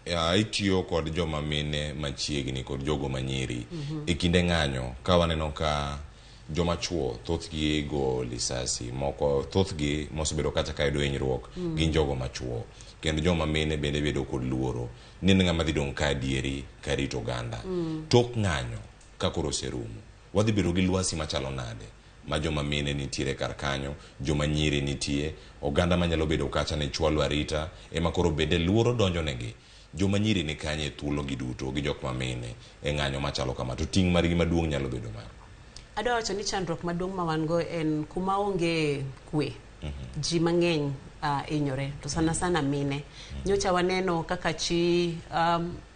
Itiyo kod joma mine machiegni kod jogo manyiri e kinde ng'anyo ka waneno ka joma chuo thothgi go lisasi moko, thothgi mosebedo kata ka yudo hinyruok gin jogo machuo, kendo joma mine bende bedo kod luoro ni en ng'ama dhi dong' ka adieri ka rito oganda. Tok ng'anyo ka koro oserumo, wadhi bedo gi lwasi machalo nade ma joma mine nitiere kar kanyo, joma nyiri nitie, oganda manyalo bedo kacha ne chwalo arita ema koro bende luoro donjo negi. Joma nyiri ni kanye e thuolo gi duto gi jok ma mine e ng'anyo machalo kama, to ting' margi maduong' nyalo bedo mane? Adwa wacho ni chandruok maduong' ma wan go en kuma onge kwe. Ji mang'eny hinyore to sana sana mine. Nyocha waneno kaka chi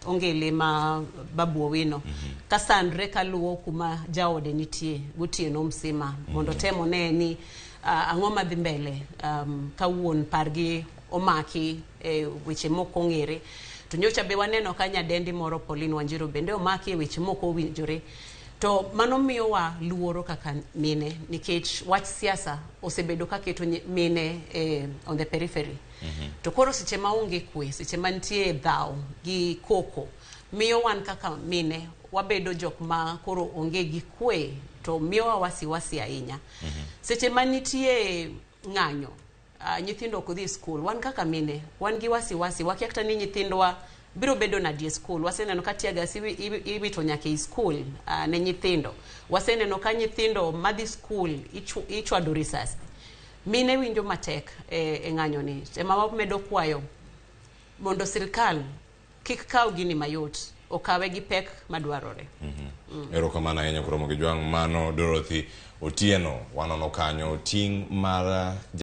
Ongele ma Babu Owino ka sandre kaluwo kuma jaode nitie gotieno msima mondo tem one ni ang'o madhi mbele ka wuon pargi omaki e weche mok ong'ere. To nyocha be waneno ka nyadendi moro Pauline Wanjiru bende omaki e weche mok owinjore. To mano miyowa luoro kaka mine nikech wach siasa osebedo ka keto mine on the periphery. To koro seche ma onge kwe, seche ma nitie dhaw gi koko, miyo wan kaka mine wabedo jok ma koro onge gi kwe to miyowa wasiwasi ahinya. Seche ma nitie ng'anyo, nyithindo ok odhi e skul, wan kaka mine wan gi wasiwasi, wakia kata ni nyithindwa biro bedo nadi e skul. Waseneno ka tear gas iwito nyaka ei skul ne nyithindo. Waseneno ka nyithindo madhi skul ichwado risasi. Mine winjo matek e ng'anyo ni. Ema wamedo kwayo mondo sirkal kik kaw gini mayot, okawe gi pek madwarore. Erokamano ahinya koromo gi jwang' mano Dorothy Otieno wanono kanyo ting' mar.